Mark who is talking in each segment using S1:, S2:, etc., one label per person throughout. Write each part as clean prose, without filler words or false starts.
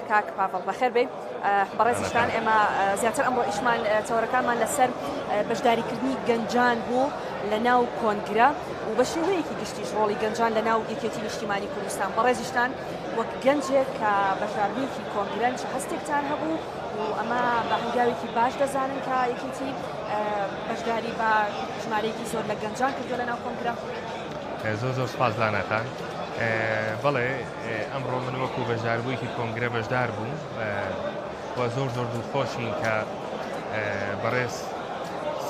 S1: کاک پاڤڵ بەخێر بێی. بەڕێزیشتان ئێمە زیاتر ئەمڕۆ ئیشمان تەوەرەکانمان لەسەر بەشداریکردنی گەنجان بوو لە ناو کۆنگرە و بە شێوەیەکی گشتیش ڕۆڵی گەنجان لە ناو یەکێتی نیشتیمانی کوردستان بەڕێزیشتان وەک گەنجێک کە بەشداربوویەکی کۆنگرەن چ هەستێکتان هەبوو و ئەمە بە هەنگاوێکی باش دەزانن کە یەکێتی بەشداری بە ژمارەیەکی زۆر لە گەنجان کردووە لە ناو کۆنگرە؟
S2: زۆر زۆر سپاس لاناخان بەڵێ ئەمڕۆ من وەکو بەشداربوویەکی کۆنگرە بەشدار بووم و زۆر زۆر دڵخۆشین کە بەڕێز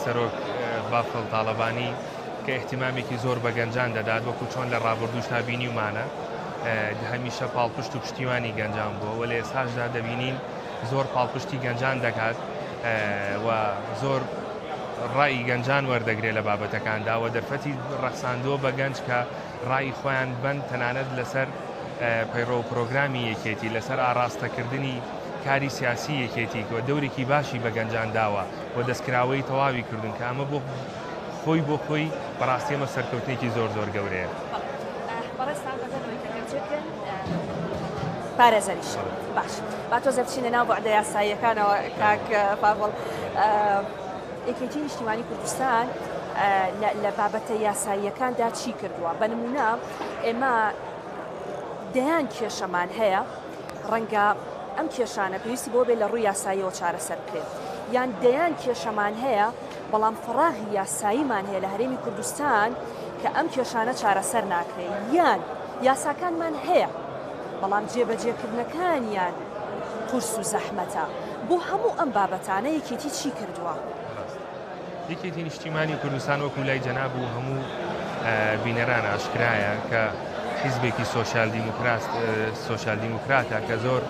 S2: سەرۆک بافڵ تاڵەبانی کە ئیهتیمامێکی زۆر بە گەنجان دەدات وەکو چۆن لە ڕابردووشدا بینیومانە هەمیشە پاڵپشت و پشتیوانی گەنجان بووە و لە ئێستاشدا دەبینین زۆر پاڵپشتی گەنجان دەکات و زۆر ڕای گەنجان وەردەگرێت لە بابەتەکاندا و دەرفەتی ڕەخساندووە بە گەنج کە ڕای خۆیان بن تەنانەت لەسەر پەیڕەو پرۆگرامی یەکێتی لەسەر ئاڕاستەکردنی کاری سیاسی یەکێتی و دەورێکی باشی بە گەنجان داوە و دەستکراوەی تەواوی کردوون کە ئەمە بۆ خۆی بۆ خۆی بەڕاستی ئەمە سەرکەوتنێکی زۆر زۆر گەورەیە.
S1: بەڕێزتان بەدەر لەوەی کە گەنجێکن پارێزەریشن. باش با تۆزێ بچینە ناو بوعدە یاساییەکانەوە کاک پاڤڵ. یەکێتی نیشتیمانی کوردستان لە بابەتە یاساییەکاندا چی کردووە؟ بە نمونە ئێمە دەیان کێشەمان هەیە ڕەنگە ئەم کێشانە پێویستی بۆ بێت لە ڕووی یاساییەوە چارەسەر بکرێت یان دەیان کێشەمان هەیە بەڵام فەراغی یاساییمان هەیە لە هەرێمی کوردستان کە ئەم کێشانە چارەسەر ناکرێت یان یاساکانمان هەیە بەڵام جێبەجێکردنەکانیان قورس و زەحمەتە. بۆ هەموو ئەم بابەتانە یەکێتی چی کردووە؟
S2: یەکێتی نیشتیمانی کوردستان وەکو لای جەناب و هەموو بینەران ئاشکرایە کە حیزبێکی سۆسیال دیموکرات سۆسیال دیموکراتە کە زۆر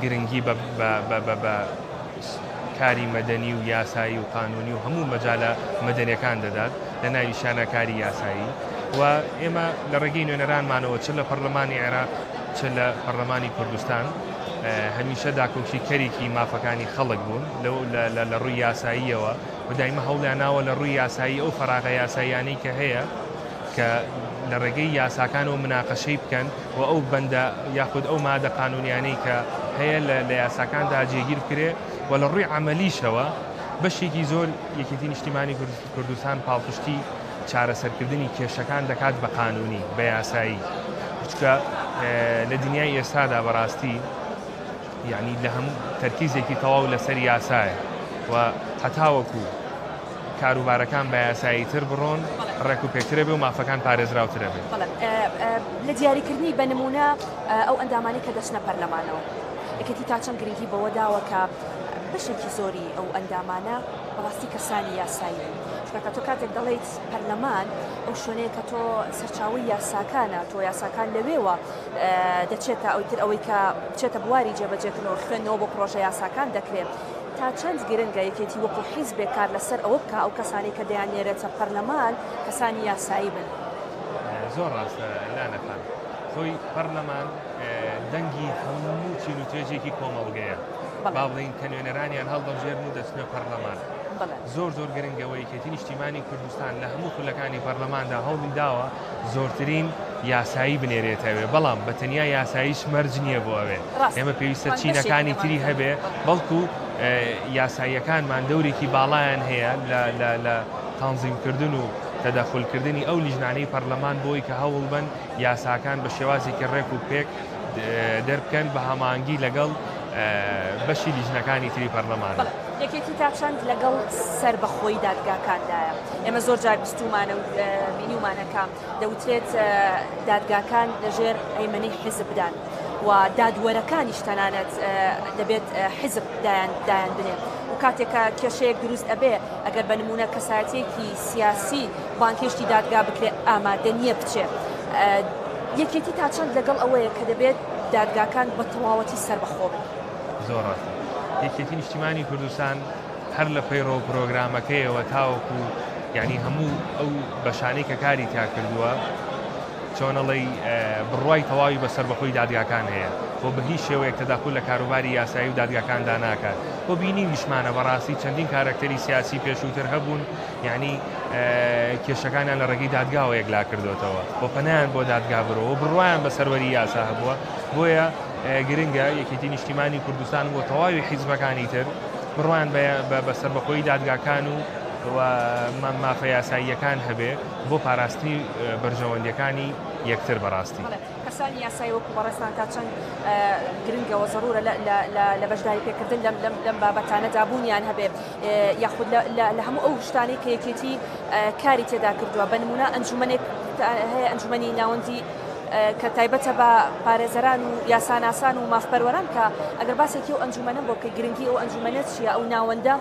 S2: گرنگی بە کاری مەدەنی و یاسایی و قانونی و هەموو مەجالە مەدەنیەکان دەدات لە ناویشیانە کاری یاسایی و ئێمە لە ڕێگەی نوێنەرانمانەوە چ لە پەرلەمانی عێراق چ لە پەرلەمانی کوردستان هەمیشە داکۆکی کەرێکی مافەکانی خەڵک بوون لە ڕووی یاساییەوە و دایمە هەوڵیان ناوە لە ڕووی یاسایی ئەو فەراغە یاساییانەی کە هەیە کە لە ڕێگەی یاساکانەوە مناقەشەی بکەن و ئەو بەندە یاخود ئەو مادە قانونیانەی کە هەیە لە یاساکاندا جێگیر بکرێ و لە ڕووی عەمەلیشەوە بەشێکی زۆر یەکێتی نیشتیمانی کوردستان پاڵپشتی چارەسەرکردنی کێشەکان دەکات بە قانونی بە یاسایی چونکە لە دنیای ئێستادا بەڕاستی یعنی لە هەموو تەرکیزێکی تەواو لەسەر یاسایە و هەتاوەکو کاروبارەکان بە یاسایی تر بڕۆن ڕێک و پێکترە بێ و مافەکان پارێزراوترە بێ.
S1: لە دیاریکردنی بە نمونە ئەو ئەندامانەی کە دەچنە پەرلەمانەوە یەکێتی تا چەند گرنگی بەوە داوە کە بەشێکی زۆری ئەو ئەندامانە بەڕاستی کەسانی یاسایی بن چونکە تۆ کاتێک دەڵێیت پەرلەمان ئەو شوێنەیە کە تۆ سەرچاوەی یاساکانە تۆ یاساکان لەوێوە دەچێتە ئەوی تر ئەوەی کە بچێتە بواری جێبەجێکردنەوە خوێندنەوە بۆ پرۆژە یاساکان دەکرێت تا چەند گرنگە یەکێتی وەکو حیزبێک کار لەسەر ئەوە بکا ئەو کەسانەی کە دەیاننێرێتە پەرلەمان کەسانی یاسایی بن؟
S2: زۆر ڕاستە لانە خان. خۆی پەرلەمان دەنگی هەموو چین و توێژێکی کۆمەڵگەیە. با بڵێین کە نوێنەرانیان هەڵدەبژێرن و دەچنە پەرلەمان. زۆر زۆر گرنگە و یەکێتی نیشتیمانی کوردستان لە هەموو خولەکانی پەرلەماندا هەوڵی داوە زۆرترین یاسایی بنێرێتە ئەوێ، بەڵام بە تەنیا یاساییش مەرج نییە بۆ ئەوێ، ئێمە پێویستە چینەکانی تری هەبێ، بەڵکو یاساییەکانمان دەورێکی باڵایان هەیە لە تەنزیمکردن و تەدەخولکردنی ئەو لیژنانەی پەرلەمان بۆی کە هەوڵبەن یاساکان بە شێوازێکی ڕێک و پێک دەربکەن بە هەماهەنگی لەگەڵ بەشی لیژنەکانی تری پەرلەمان.
S1: یەکێتی تا چەند لەگەڵ سەربەخۆیی دادگاکاندایە؟ ئێمە زۆر جار بیستوومانە و بینیومانە کە دەوترێت دادگاکان لەژێر هەیمەنەی حیزبدان و دادوەرەکانیش تەنانەت دەبێت حیزب دایان دایان بنێ و کاتێک کە کێشەیەک دروست ئەبێ ئەگەر بە نمونە کەسایەتیەکی سیاسی بانگهێشتی دادگا بکرێ ئامادە نییە بچێ یەکێتی تا چەند لەگەڵ ئەوەیە کە دەبێت دادگاکان بە تەواوەتی سەربەخۆ بن؟
S2: زۆر ڕاستە یەکێتی نیشتیمانی کوردستان هەر لە پەیڕەو پرۆگرامەکەیەوە تاوەکو یعنی هەموو ئەو بەشانەی کە کاری تیا کردووە. چۆنەڵی بڕوای تەواوی بە سەربەخۆی دادگاکان هەیە و بە هیچ شێوەیەک تەداخول لە کاروباری یاسایی و دادگاکاندا ناکات و بینیویشمانە بەڕاستی چەندین کارەکتەری سیاسی پێشووتر هەبوون یعنی کێشەکانیان لە ڕێگەی دادگاوە یەکلا کردوێتەوە و پەنایان بۆ دادگا برەوە و بڕوایان بە سەروەری یاسا هەبووە. بۆیە گرنگە یەکێتی نیشتیمانی کوردستان بۆ تەواوی حیزبەکانی تر بڕوایان بە سەربەخۆیی دادگاکان و و مافە یاساییەکان هەبێ بۆ پاراستنی بەرژەوەندیەکانی یەکتر بەڕاستی.
S1: کەسانی یاسایی وەکو بەڕێزتان تا چەند گرنگە و زەرورە لە بەشداری پێکردن لەم بابەتانەدا بوونیان هەبێ یاخود لە هەموو ئەو شتانەی کە یەکێتی کاری تێدا کردووە، بە نمونە ئەنجومەنێک هەیە ئەنجومەنی ناوەندی کە تایبەتە بە پارێزەران و یاساناسان و مافپەروەران، کە ئەگەر باسێکی ئەو ئەنجومەنە بۆ بکەی گرنگی ئەو ئەنجومەنە چییە، ئەو ناوەندە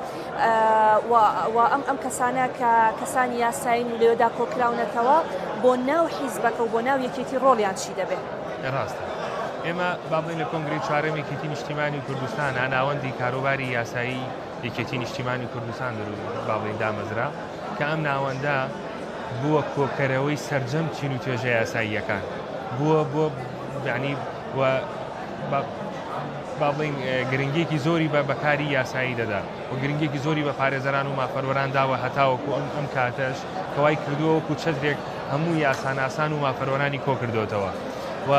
S1: و ئەم ئەم کەسانە کە کەسانی یاسایین و لەوێدا کۆکراونەتەوە بۆ ناو حیزبەکە و بۆ ناو یەکێتی ڕۆڵیان چی دەبێ؟
S2: ڕاستە. ئێمە با بڵێین لە کۆنگرەی چوارەم یەکێتی نیشتیمانی کوردستانە ناوەندی کاروباری یاسایی یەکێتی نیشتیمانی کوردستان دروست با بڵێین دامەزرا کە ئەم ناوەندە بووە کۆکەرەوەی سەرجەم چین و توێژە یاساییەکان بووە بۆ یعنی و با بڵێین گرنگیەکی زۆری بە بەکاری یاسایی دەدا و گرنگیەکی زۆری بە پارێزەران و مافپەروەران داوە هەتاوەکو ئەم ئەم کاتەش کەوای کردووە وەکو چەترێک هەموو یاساناسان و مافپەروەرانی کۆکردۆتەوە و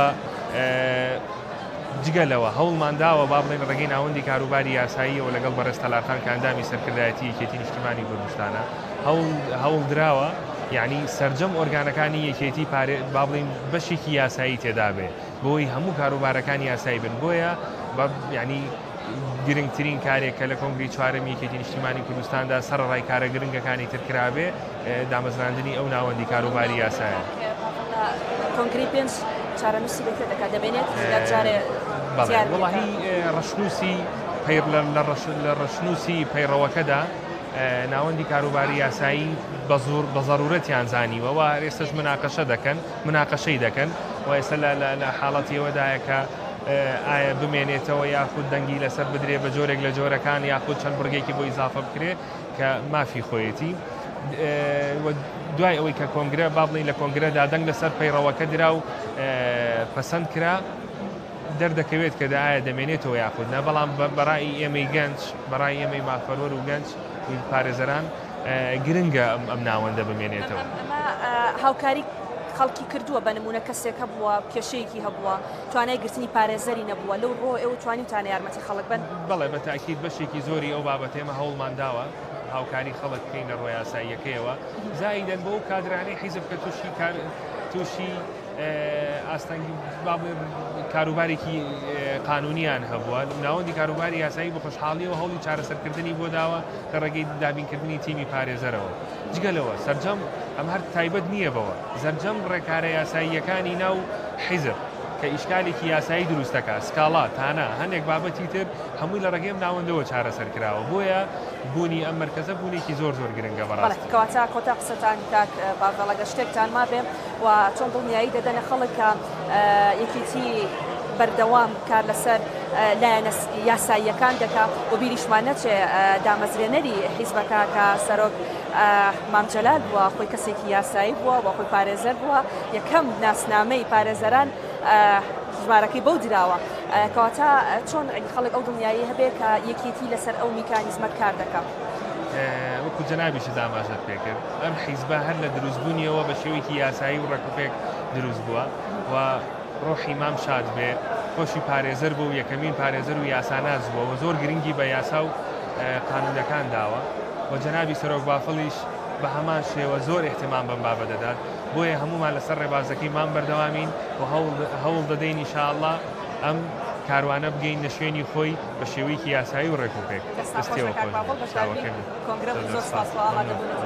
S2: جگە لەوە هەوڵمان داوە با بڵێن ڕێگەی ناوەندی کاروباری یاساییەوە لەگەڵ بەڕێز تەلارخان کە ئەندامی سەرکردایەتی یەکێتی نیشتیمانی کوردستانە هەوڵ هەوڵ دراوە یعنی سەرجەم ئۆرگانەکانی یەکێتی پارێ با بڵێین بەشێکی یاسایی تێدابێ بۆی هەموو کاروبارەکان یاسایی بن بۆیە یعنی گرنگترین کارێک کە لە کۆنگری چوارەمی یەکێتی نیشتیمانی کوردستاندا سەرەڕای کارە گرنگەکانی تر کرابێ دامەزراندنی ئەو ناوەندی کاروباری یاسایە.
S1: کۆنگری پێنج چارەنووسی بەکوێ دەکات دەمێنێت یا جارێ دیار نییە؟
S2: وەڵاهی ڕەشنووسی لە ڕەشنووسی پەیڕەوەکەدا ناوەندی کاروباری یاسایی بە زەرورەتیان زانیوە و ئێستاش مناقەشە دەکەن مناقەشەی دەکەن و ئێستا لە حاڵەتی ئەوەدایە کە ئایا بمێنێتەوە یاخود دەنگی لەسەر بدرێ بە جۆرێک لە جۆرەکان یاخود چەند بڕگێکی بۆ ئیزافە بکرێ کە مافی خۆیەتی. دوای ئەوەی کە کۆنگرە با بڵین لە کۆنگرەدا دەنگ لەسەر پەیڕەوەکە درا و پەسەند کرا دەردەکەوێت کە ئایا دەمێنێتەوە یاخود نا، بەڵام بەڕای ئێمەی گەنج بەڕای ئێمەی مافپەروەر و گەنج پارێزەران گرنگە ئەم ناوەندە بمێنێتەوە.
S1: ئەمە هاوکاری خەڵکی کردووە، بە نمونە کەسێک هەبووە کێشەیەکی هەبووە توانای گرتنی پارێزەری نەبووە، لەو ڕۆ ئێوە توانیوتانە یارمەتی خەڵک بن؟
S2: بەڵێ بە تاکید بەشێکی زۆری ئەو بابەتە ئێمە هەوڵمان داوە هاوکاری خەڵک بکەین لە ڕۆ یاساییەکەیەوە، زائیدەن بۆ ئەو کادرانەی حیزب کە تووشی کار تووشی ئاستەنگی با بڵێم کاروبارێکی قانونیان هەبووە، ناوەندی کاروباری یاسایی بە خۆشحاڵیەوە هەوڵی چارەسەرکردنی بۆ داوە لە ڕێگەی دابینکردنی تیمی پارێزەرەوە. جگە لەوە سەرجەم ئەم هەر تایبەت نییە بەوە، سەرجەم ڕێکارە یاساییەکانی ناو حیزب کە ئیشکالێکی یاسایی دروست دەکات، سکاڵا، تانە، هەندێک بابەتی تر هەمووی لە ڕێگەی ئەم ناوەندەوە چارەسەر کراوە. بۆیە بوونی ئەم مەرکەزە بوونێکی زۆر زۆر گرنگە
S1: بەڵێ
S2: بەڕاستی.
S1: کەواتە کۆتا قسەتان کاک پاڤێڵ ئەگەر شتێکتان مابێ و چۆن دڵنیایی دەدەنە خەڵک کە یەکێتی بەردەوام کار لەسەر لایەنە یاساییەکان دەکا و بیریشمان نەچێ دامەزرێنەری حیزبەکە کە سەرۆک مام جەلال بووە خۆی کەسێکی یاسایی بووە و خۆی پارێزەر بووە، یەکەم ناسنامەی پارێزەران ژمارەکەی بەو دراوە. کەواتە چۆن خەڵک ئەو دڵنیایی هەبێ کە یەکێتی لەسەر ئەو میکانیزمە کار دەکا؟
S2: وەکو جەنابیشت ئاماژەت پێکرد ئەم حیزبە هەر لە دروستبوونیەوە بە شێوەیەکی یاسایی و ڕێکوپێک دروست بووە و ڕۆحی مام شاد بێ خۆشی پارێزەر بوو و یەکەمین پارێزەر و یاساناس بووە و زۆر گرنگی بە یاسا و قانونەکان داوە و جەنابی سەرۆک بافڵیش بە هەمان شێوە زۆر ئیهتمام بەم بابە دەدات، بۆیە هەموومان لەسەر ڕێبازەکەی مام بەردەوامین و هەوڵ دەدەین ان شاء اللە ئەم کاروانە بگەینە شوێنی خۆی بە شێوەیەکی یاسایی و ڕێکوپێک.
S1: دەستان
S2: دەستی
S1: خۆش
S2: ئێوە
S1: کاک
S2: خۆش
S1: بافڵ
S2: بێت.
S1: بەشداربووی
S2: چاوەکەمی.
S1: کۆنگرە
S2: زۆر
S1: بوو.
S2: زۆر
S1: زۆر
S2: سپاس.
S1: سپاس بۆ
S2: مەمنون.
S1: ئامادەبوونت.